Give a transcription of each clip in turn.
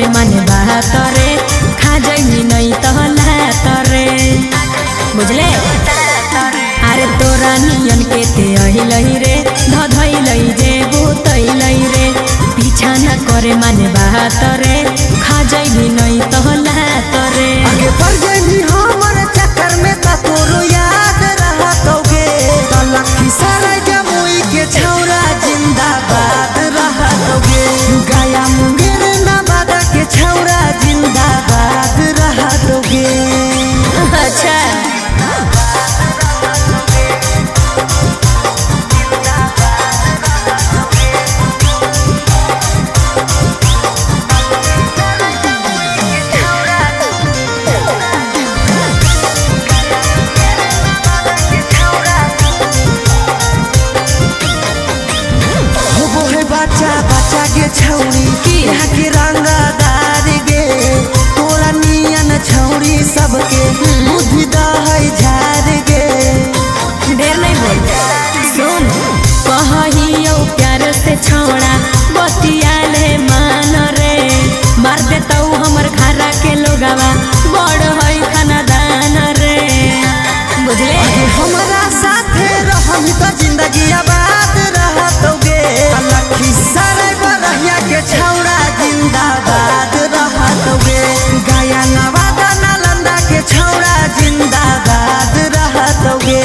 करे माने बात रे, खा जइबी नहीं त लात रे, बुझले। अरे तोरा नियन के ते अहिलही रे, धधइलही जे बुतइलही रे। पीछा न करे माने बात रे, खा जइबी नहीं त लात रे। आगे पड़ जइबी हमर चक्कर में त तोरो याद रहतौगे। त लखीसराय जमुई के छौरा जिंदाबाद रहतौगे। गया मुंगेर नवादा के छौरा जिंदाबाद रहतौगे। अच्छा होबो है बच्चा बच्चा के छौरी की? यहाँ के रंगदार गे, तोरा नियन छौरी सबके बुद्धि दहै झार गे। ढेर नहीं बोल, सुन कहियो प्यार से छौड़ा बतिया ले मान रे, मार देतौ हमर घरा के लोगावा बड़ है खानदान रे, बुझले। आगे हमरा साथे रहमी त जिंदगी आबाद रहतौगे। लखीसराय बरहिया के छौरा जिंदाबाद रहतौगे। गया नवादा नालंदा के छौरा जिंदाबाद रहतौगे।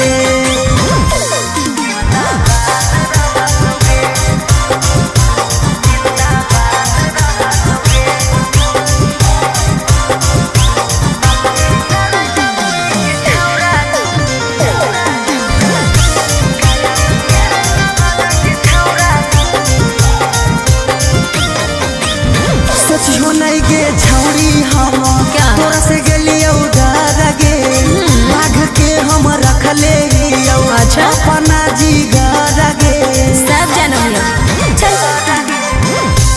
सोचियो नहीं गे छौरी हम क्या? तोरा से गेलियौ डर गे, बाघ के हम रखले हियौ अच्छा? अपना जिगर गे। सब जानब चल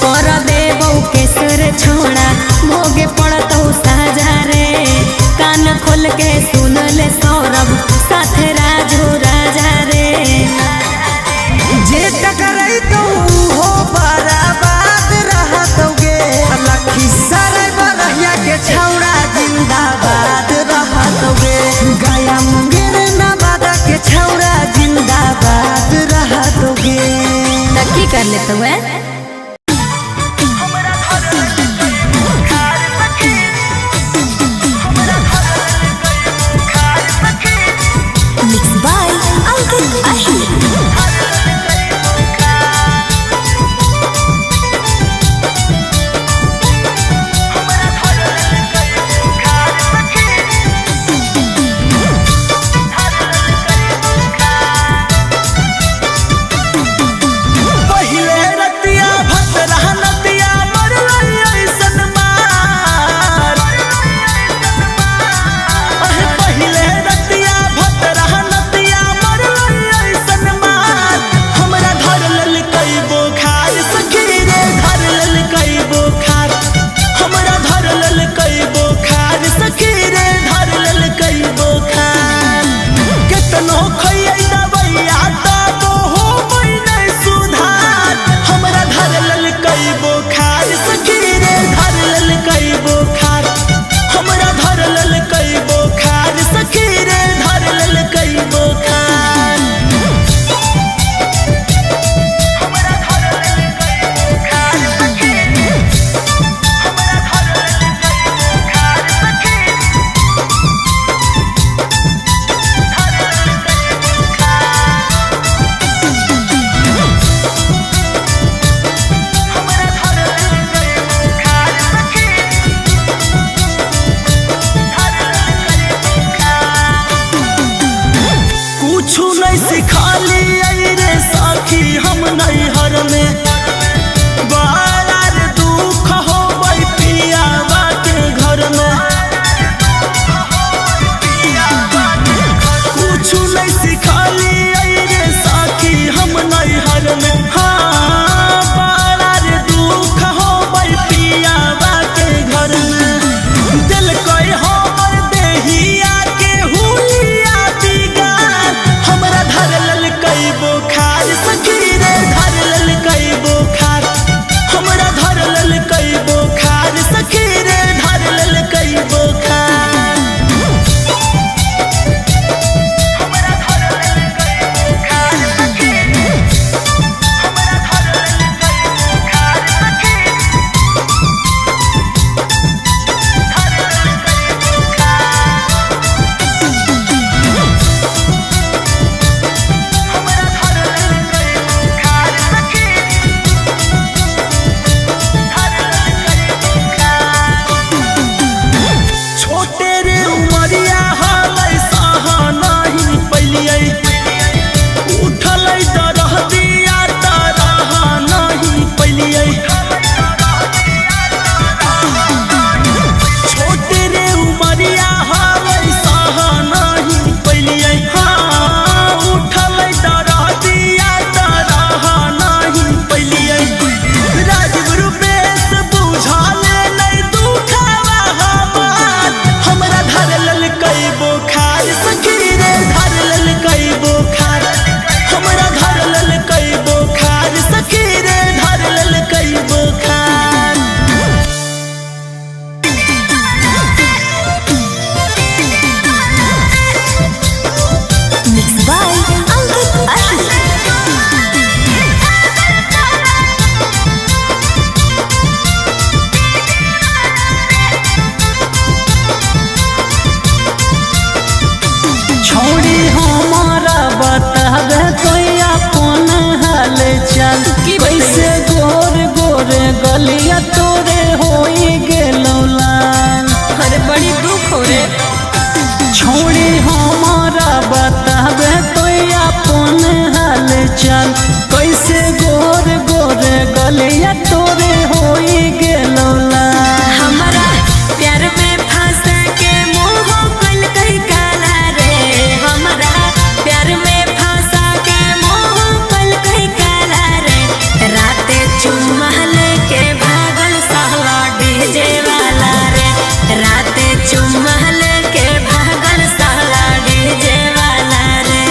कर देबौ केसर छोड़ा भोगे पड़तौ साजा रे, कान खोल के सुन ले सौरभ साथे राजू राजा रे। जे टकरैतौ उहो बर्बाद रहतौगे। लखीसराय बरहिया के छौरा जिंदाबाद रहतौगे। गया मुंगेर नवादा के छौरा जिंदाबाद रहतौगे। त की कर लेतौ है? मिक्स बाय अंकित अहिर। पहिले रतिया चाल। की कैसे गोर गोर गलिया तोरे होई गेलौ लाल। अरे बड़ी दुख हो रे। छोड़ी हमारा बतावे तो अपन हाल चाल। कैसे गोर गोर गलिया तोरे होई गेलौ लाल। हमरा प्यार में फंस के मुंह कल कई काला रे। हमरा प्यार में फंस के मुंह कल कई काला रे। राते चुम्मा लेके भागल साला डीजे वाला रे। राते चुम्मा लेके भागल साला डीजे वाला रे।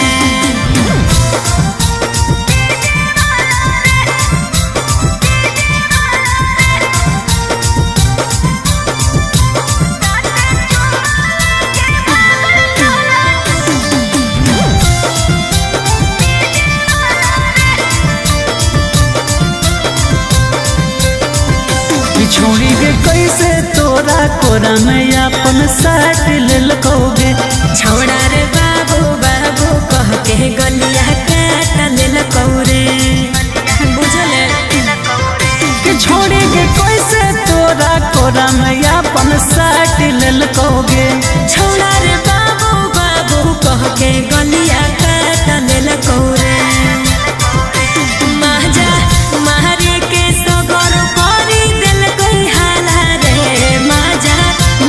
छोड़ी के कैसे तोरा कोरा में अपन साट लेलकोगे। छौड़ा रे बाबू बाबू कह के गलिया काट लेलकौ रे। बुझल कि छोड़ी के कैसे तोरा कोरा में अपन साट लेलकोगे। छौड़ा रे बाबू बाबू कह के गलिया काट लेलकौ रे। माजा मारे के सगर करी देलकै हाला रे। माजा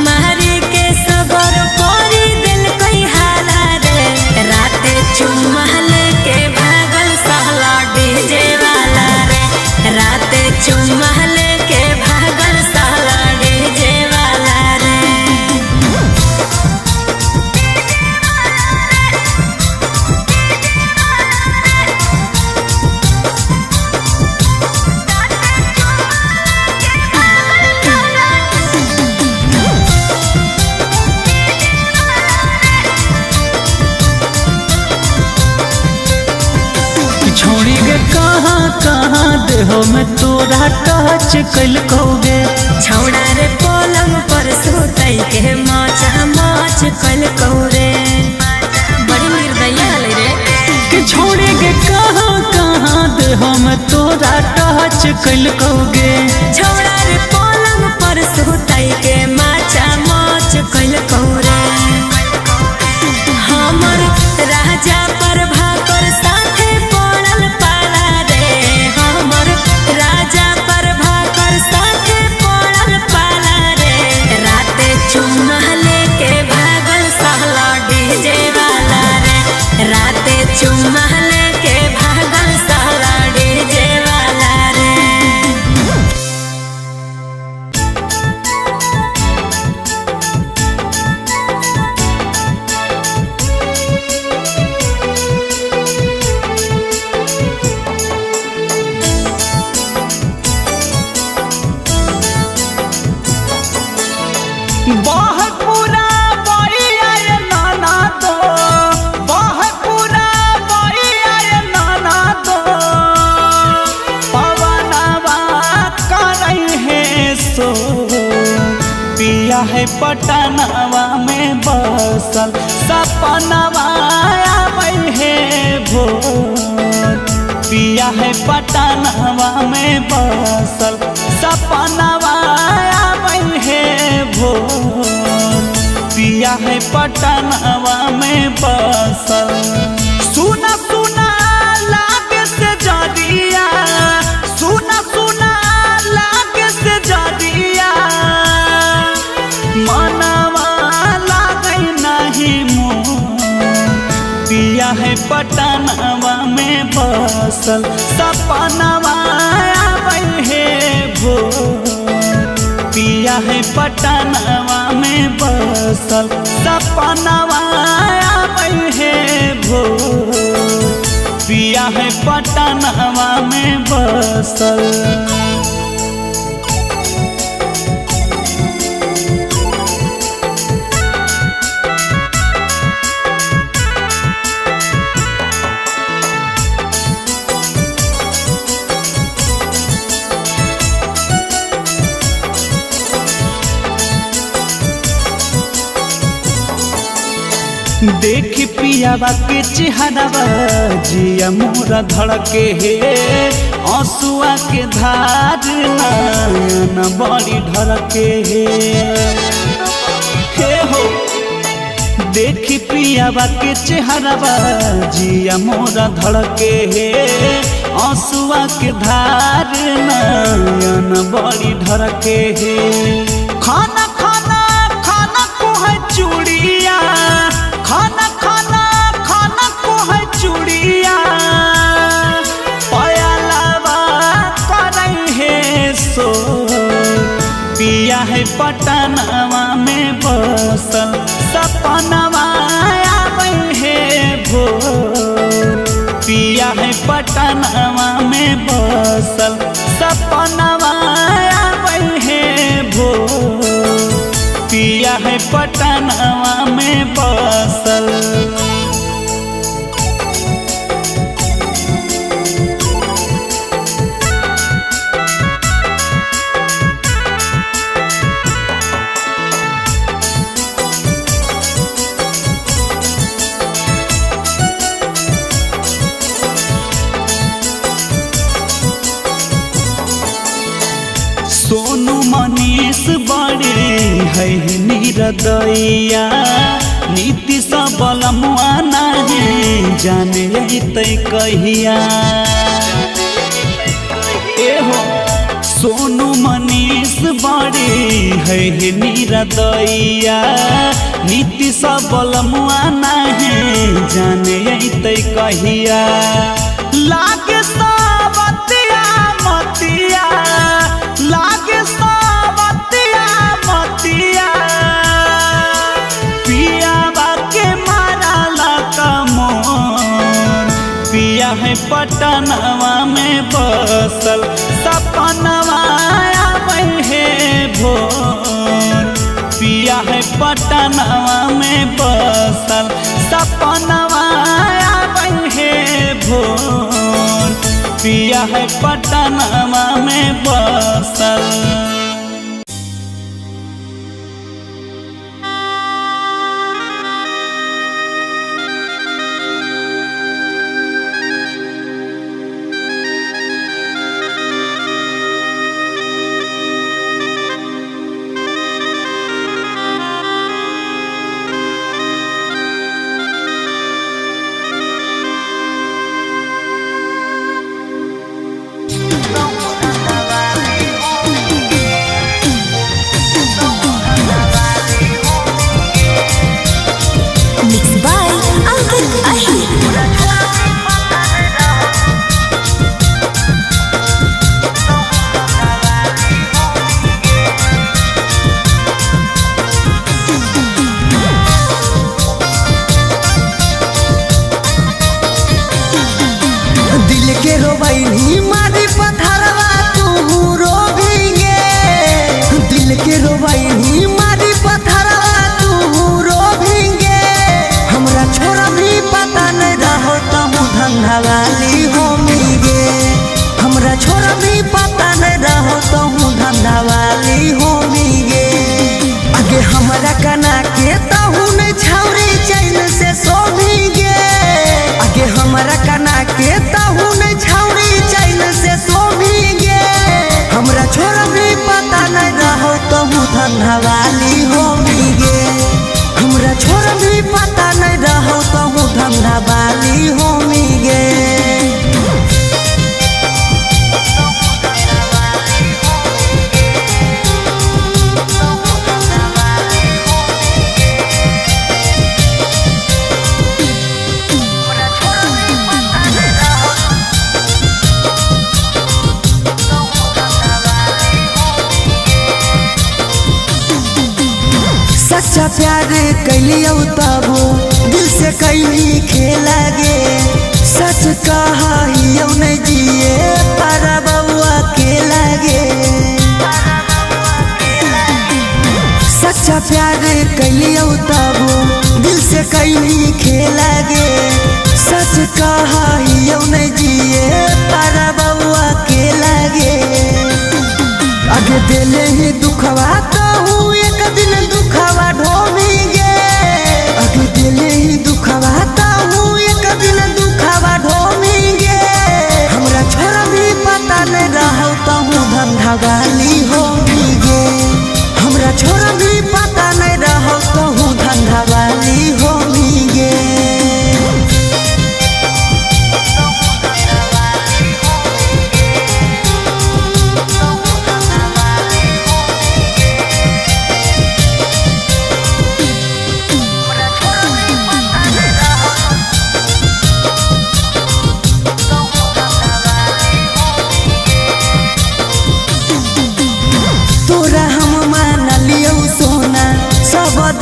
मारे के सगर करी देलकै हाला रे। राते चुम्मा लेके भागल साला डीजे वाला रे। राते चुम्मा लेके भागल साला डीजे वाला रे। छोड़ी के कहाँ कहाँ देहो में तोरा टच कैलकोगे। छौड़ा रे पलंग पर सुतई के माचा माच कलकौ रे। बड़ी निर्दयी हलै रे। कि छोड़ी के कहाँ कहाँ देहो में तोरा टच कैलकोगे। छौड़ा रे पलंग पर सुतई के माचा माच कलकौ रे। हमर राजा प्रभाकर साथे पड़ल पाला रे। हमर राजा प्रभाकर साथे पड़ल पाला रे। राते चुम्मा लेके भागल साला डीजे वाला रे। राते चुम्मा लेके भागल साला डीजे वाला रे। बहपुरा बइया रे नाना तो, बहपुरा बइया रे नाना तो, पवनवा करई है सो, पिया है पटनवा में बसल, सपनवा आबै है भोर। पिया है पटनवा में बसल, सपनवा आबै है भोर। पिया है पटनवा में बसल। सुना सुना लागे से जरिया, सुना सुना लागे से जरिया, मनवा लागे नहीं मोर। पिया है पटनवा में बसल, सपनवा आबै है भोर। पिया है पटनवा में बसल, सपनवा आबै है भोर। पिया है पटनवा में बसल। देख पियावा के चेहरावा जिया मोरा धड़के हे, आंसुआ के धार नयन बड़ी ढरके हे। हे हो देख पियावा के चेहरावा जिया मोरा धड़के हे, आंसुआ के धार नयन बड़ी ढरके हे। खाना खाना खाना को है चूड़िया, खाना खाना खाना को है चूड़िया, पयालावा करई है सो, पिया है पटनवा में बसल, सपनवा आबै है भोर, पिया है पटनवा में बसल, सपनवा आबै है भोर, पिया है पटनवा में बसल। सोनू मनीष बड़े है निरदैया, नीति सबल मुआना है जाने अतै कहिया। एहो सोनू मनीष बड़े है निरदैया, नीति सबल मुआना है जाने अतै कहिया। लागे सावतिया मतिया, लागे सावतिया मतिया, पियावा के मारा कमोर, पिया है पटनवा में बसल, सपनवा आबै है भोर, पिया है पटनवा में बसल, सपनवा आबै है भोर, पिया है पटनवा में बसल। Mix by Ankit Ahir. दिल के रोबैनी मारी पथरवा तू रोबिंगे, दिल के रोबैनी मारी पथरवा तू रोबिंगे, हमरा छोरा भी पता नहीं रहो तहु धंधा वाली होमिगे, हमरा छोरा भी पता नहीं रहो तहु धंधा वाली होमिगे। आगे हमरा कना के तहु नहीं छौरी चैन से सोभिगे, आगे हमरा कना के तहु नहीं छौरी चैन से सोभिगे, हमरा छोरा भी पता नहीं रहो तहु धंधा वाली होमिगे, हमरा छोरा भी पता नहीं रहो तहु धंधा वाली होमिगे। सच्चा प्यार कैलियौ तबो दिल से कैली खेला गे, सच कहा नहीं जिए पारा बउआ के लागे, सच्चा प्यार कैलियौ तबो दिल से कैली खेला गे, सच कहा नहीं जिए पारा बउआ के लागे। आगे दिले ही दुखवा कहूँ एक दिन दुखवा ढोमी गे, आगे दिले ही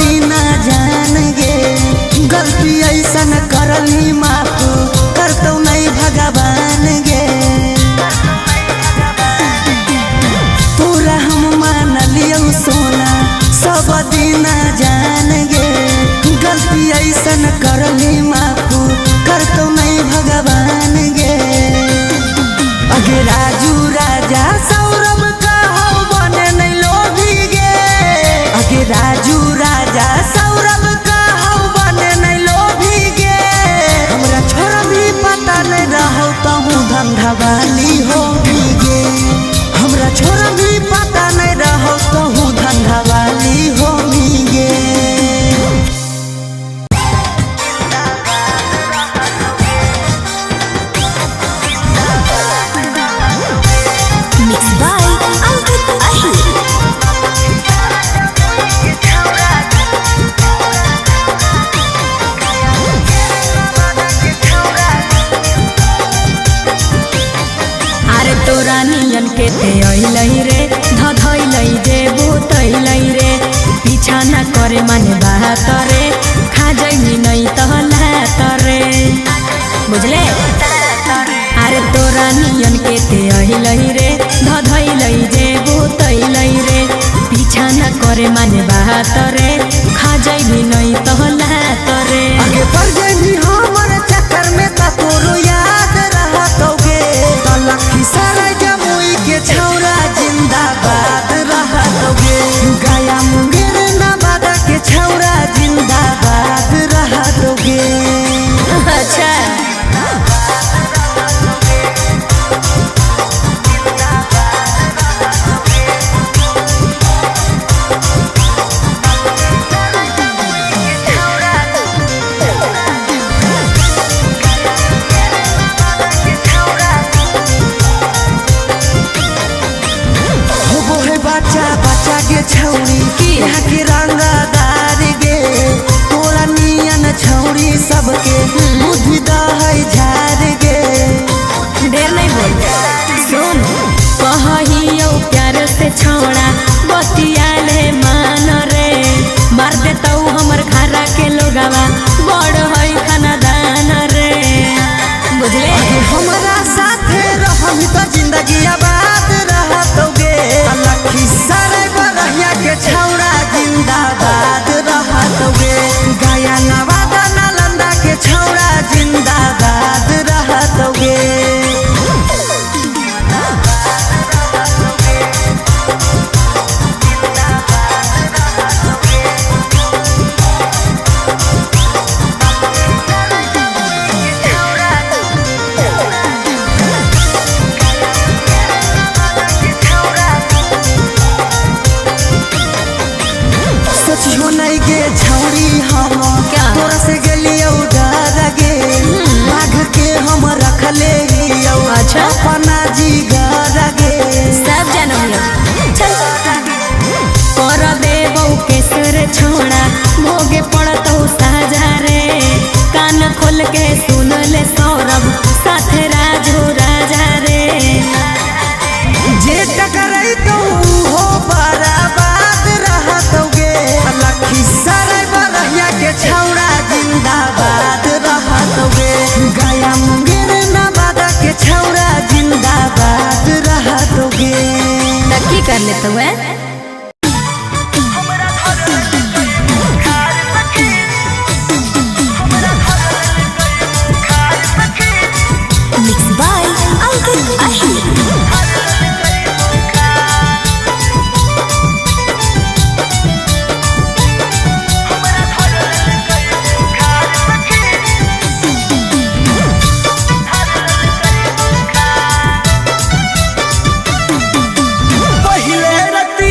दिन जान गे। गलती ऐसन करली माफ करतौ नहीं भगवान गे। तोरा हम मान लियौ सोना सब दिन जान गे। गलती ऐसन करली माफ करतौ नहीं भगवान गे। अगे राजू राजा सौरभ कहौ बने नहीं लोभी गे। अगे राजू राजा सौरभ कहौ बने नहीं लोभी गे। हमरा छोरा भी पता नहीं रहौ तहु धंधा वाली होगी गे। हमरा छोरा भी पता नहीं रहौ तहु धंधा वाली होगी गे। Mix by Ankit Ahir. अरे तोरा नियन के ते अइलै रे, धधैलै जे बुतैलै रे। पीछा ना करे माने बात रे, खा जैनी नै त लात रे, बुझले। अरे तोरा नियन के ते अइलै रे, धधैलै जे बुतैलै रे। पीछा ना करे माने बात रे, खा जैनी नै त लात रे। आगे बढ़ जइबी हमर चक्कर में त तोरो याद रहतौगे। त लखीसराय जमुई के छौरा जिंदाबाद रहतौगे। गया मुंगेर नवादा के छौरा जिंदाबाद रहतौगे। अच्छा होबो है बच्चा बच्चा गे छौरी यहाँ के रंगदार गे। तोरा नियन छौरी सबके बुद्धि दहै झार गे। ढेर नहीं बोल, सुन कहियो प्यार से छौड़ा बतिया ले मान रे। मार देतौ हमर घरा के लोगावा बड़ है खानदान रे, बुझले। अगे हमरा साथे रहबी त जिंदगी आबाद रहतौगे। लखीसराय बरहिया के छौरा जिंदाबाद रहतौगे। गया नवादा नालंदा के छौरा जिंदाबाद रहतौगे। सोचियो नहीं गे छौरी हम क्या? तोरा से गेलियौ डर गे। बाघ के हम रखले हियौ अच्छा? अपना जिगर गे। सब जानो हम लोग, चल कर देबौ केसर छोड़ा भोगे पड़तौ साजा रे। कान खोल के सुन ले सौरभ साथे राजू राजा रे। जे टकरैतौ उहो बर्बाद रहतौगे। लखीसराय बरहिया के छौरा जिंदाबाद रहतौगे। गया मुंगेर नवादा के छौरा जिंदाबाद रहतौगे। त की कर लेतौ है। Mix by Ankit Ahir. पहिले रतिया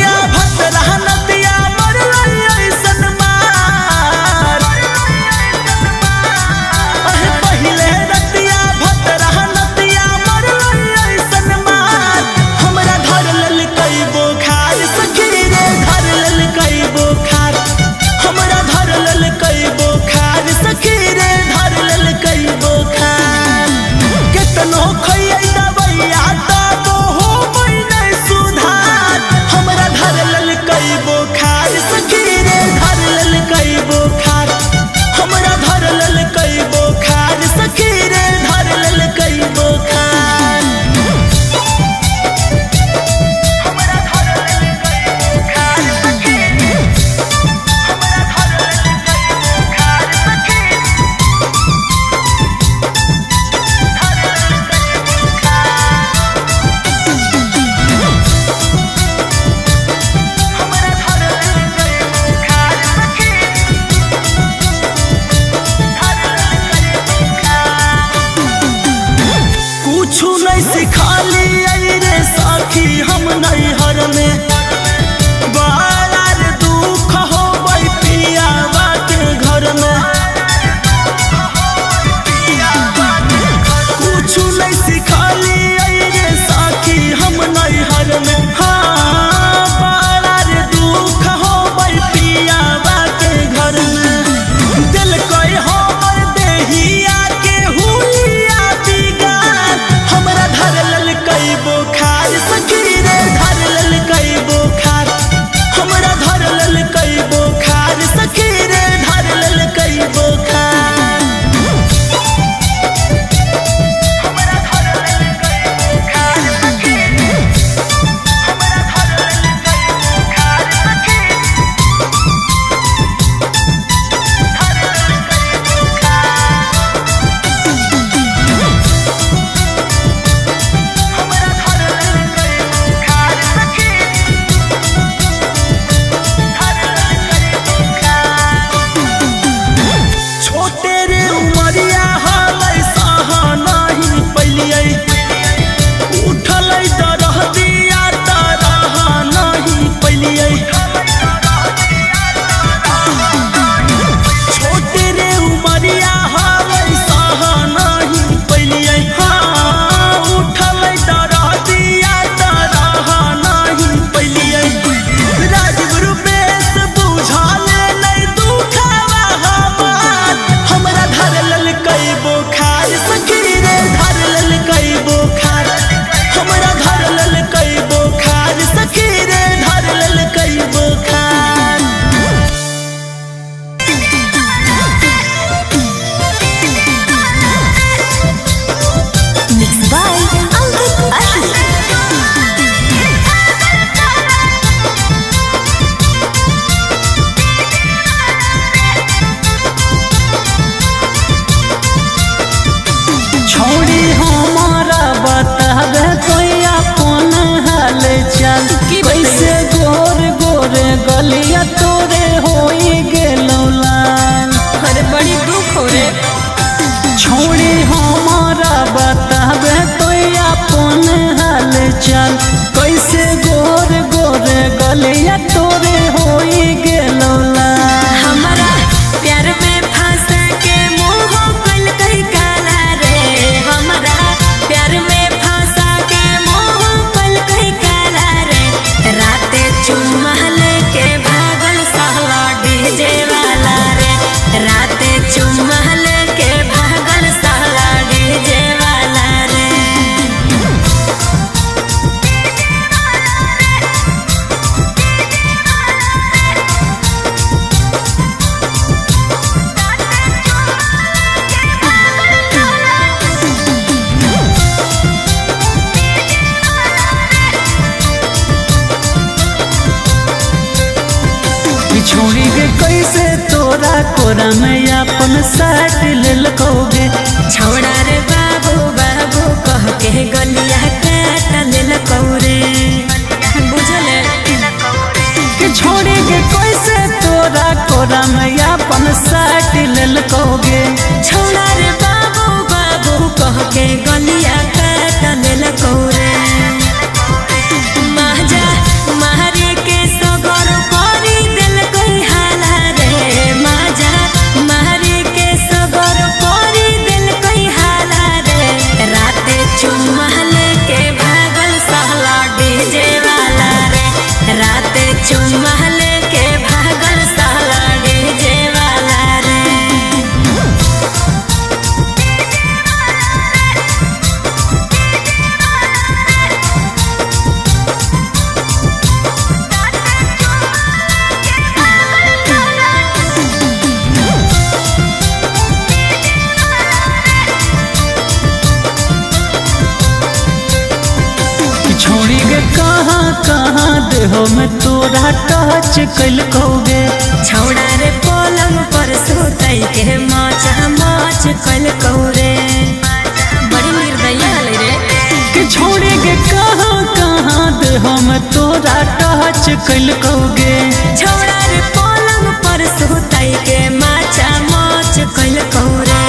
गलिया तोरे होई गेलौ लाल। अरे बड़ी दुख हो रे। छोड़ी हमारा बतावे तो अपन हाल चाल, कैसे गोर गोर गलिया तोरे होई गेलौ लाल। हमारा प्यार में फंस के मुंह कल कई काला रे, हमारा प्यार में फंस के मुंह कल कई काला रे। राते चुम्मा लेके भागल साला डीजे वाला रे, राते चुम्मा लेके भागल साला डीजे वाला रे। छोड़ी के कैसे तोरा कोरा में अपन साट लेलकोगे। छौड़ा रे बाबू बाबू कह के गलिया काट लेलकौ रे, बुझल। कि छोड़ी के कैसे तोरा कोरा में अपन साट लेलकोगे। छौड़ा रे बाबू बाबू कह के गलिया काट लेलकौ रे। माजा मारे के सगर करी देलकै हाला रे, माजा मारे के सगर करी देलकै हाला रे। राते चुम्मा लेके भागल साला डीजे वाला रे, राते चुम्मा लेके भागल साला डीजे वाला रे। कि छोड़ी के कहाँ कहाँ देहो में तोरा टच कैलकोगे। छौड़ा रे पलंग पर सुतई के माचा माच कलकौ रे, बड़ी निर्दयी हलै रे। कि छोड़ी के कहाँ कहाँ देहो में तोरा टच कैलकोगे। छौड़ा रे पलंग पर सुतई के माचा माच कलकौ रे।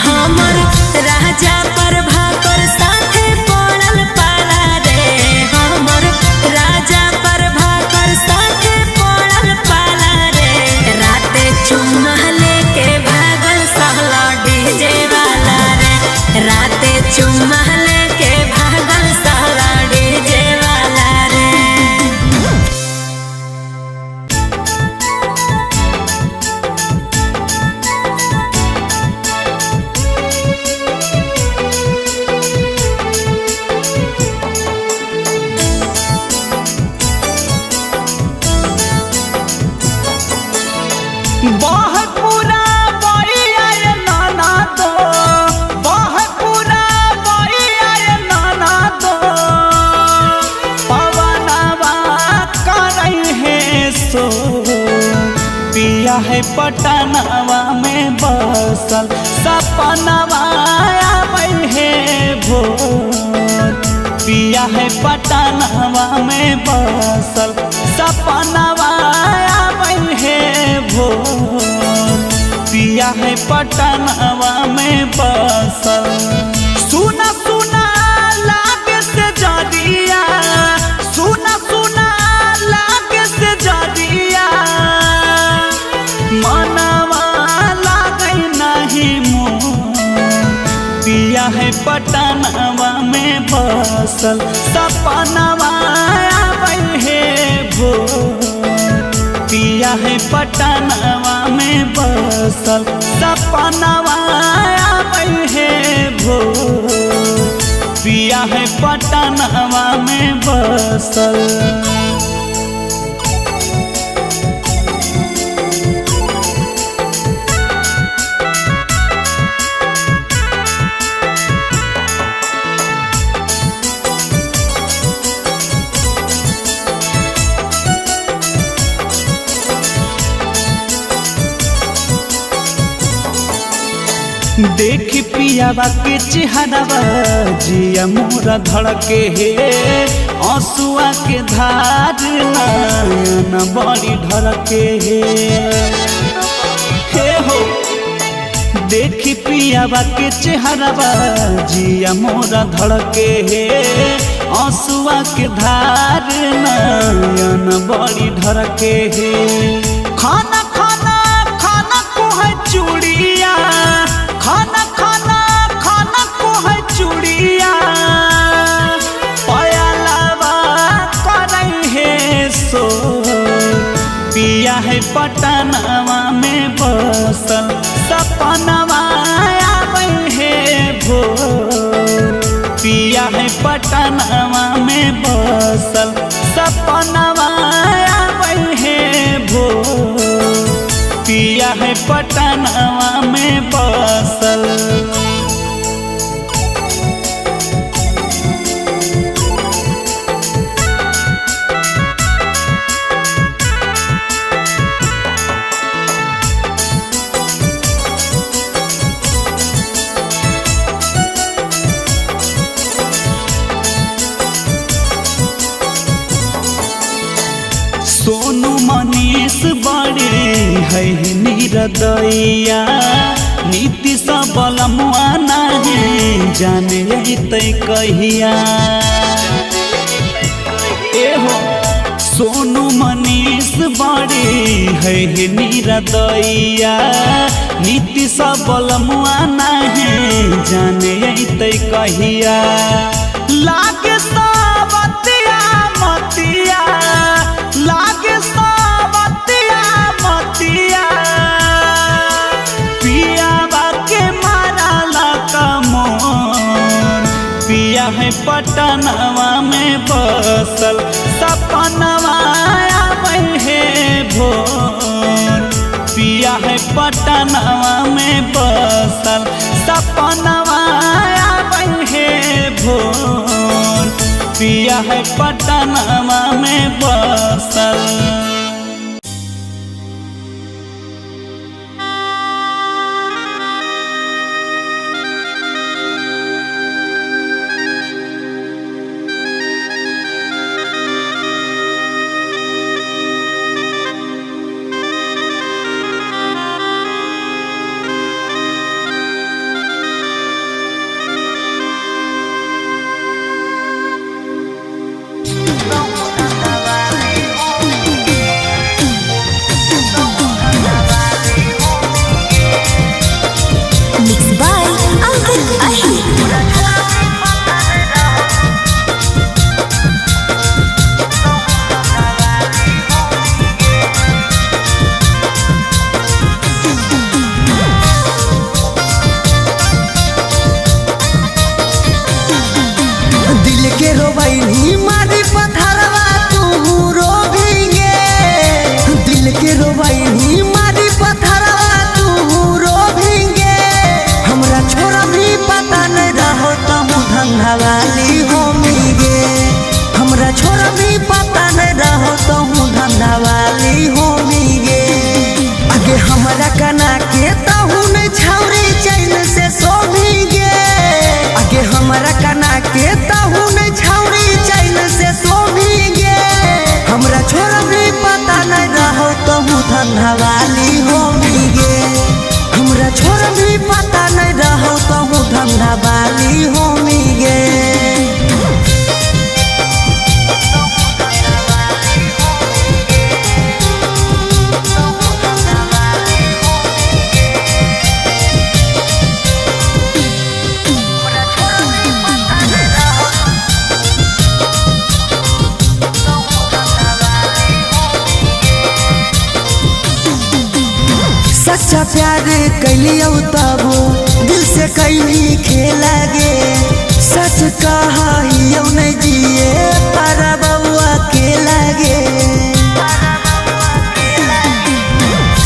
हमर राजा प्रभाकर साथे पड़ल पाला रे, हमर राजा प्रभाकर साथे पड़ल पाला रे। राते चुम्मा लेके भागल साला डीजे वाला रे, राते चुम्मा लेके भागल साला डीजे वाला रे। बहपुरा बइया नाना तो, बहपुरा बइया नाना तो, पवनवा करई है सो, पिया है पटनवा में बसल, सपनवा आबै है भोर, पिया है पटनवा में बसल, सपनवा आबै है भोर, पिया है पटनवा में बसल। सुना सुना लागे से जरिया, सुना सुना लागे से जरिया, मनवा लागै नहीं मोर, पिया है पटनवा में बसल, सपनवा आबै है भोर, पिया है पटनवा में बसल, सपनवा आबै है भोर, पिया है पटनवा में बसल। देख पियावा के चेहरावा जिया मोरा धड़के हे, आंसुआ के धार नयन बड़ी ढरके हे। हे हो देखी पियावा के चेहरावा जिया मोरा धड़के हे। आंसुआ के धार नयन बड़ी ढरके हे। खाना खाना खाना को है चूड़िया, खाना खाना खाना को है चूड़िया, पयालावा करई हे सो। पिया है पटनवा में बसल, सपनवा आबै हे भोर। पिया है पटनवा में बसल, सपनवा आबै हे भोर। पिया है पटनवा में बसल। सोनू मनीष बड़े है निरदैया, नीति सब बलमुआ नाही जाने अइतै कहिया। ए हो सोनू मनीष बड़े है निरदैया, नीति सब बलमुआ नाही जाने अइतै कहिया। लागे सावतिया मतिया, लागे सावतिया मतिया, पियावा के मारा कमोन। पिया है पटनवा में बसल, सपनवा आबै हे भोर। पिया है पटनवा में बसल, सपनवा आबै हे भोर। पिया है पटनवा में बसल। Mixed by Ankit Ahir. दिल के रोबैनी मारी पथरवा तू रोभिंगे। दिल के रोबैनी मारी पथरवा तू रोभिंगे। हमरा छोरा भी पता नहीं रहो तहु धंधा वाली होमिगे। हमरा छोरा भी पता नहीं रहो तहु धंधा वाली होमिगे। आगे हमरा कना के तहु नहीं छौरी चैन से सोभिगे। आगे हमरा कना के तहु नहीं छौरी चैन से सोभिगे। हमरा छोरा भी पता नहीं रहो तहु धंधा वाली होमिगे। हमरा छोरा भी पता नहीं रहो तहु धंधा वाली होमिगे। सच्चा प्यार कैलियौ तबो दिल से कैली खेला गे। सच कहा नहीं जिए पारा बउआ के लागे।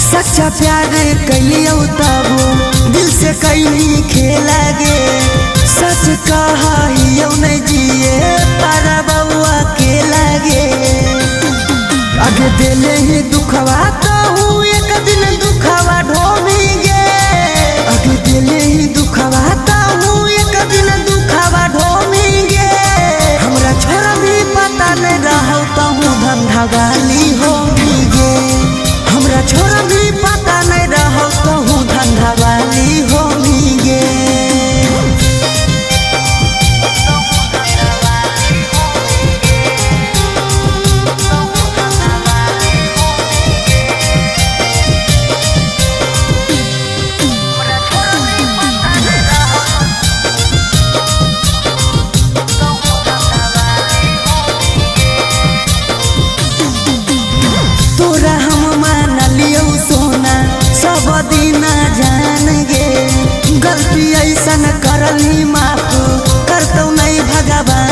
सच्चा प्यार कैलियौ तबो दिल से कैली खेला गे। सच कहा नहीं जिए पारा बउआ के लागे। आगे दिले ही दुखवा तहु एक दिन दुखवा ढोबिगे। आगे दिले ही दुखवा तहु एक दिन दुखवा ढोबिगे। हमरा छोरा भी पता गलती ऐसन करली माफ करतौ नहीं भगवान।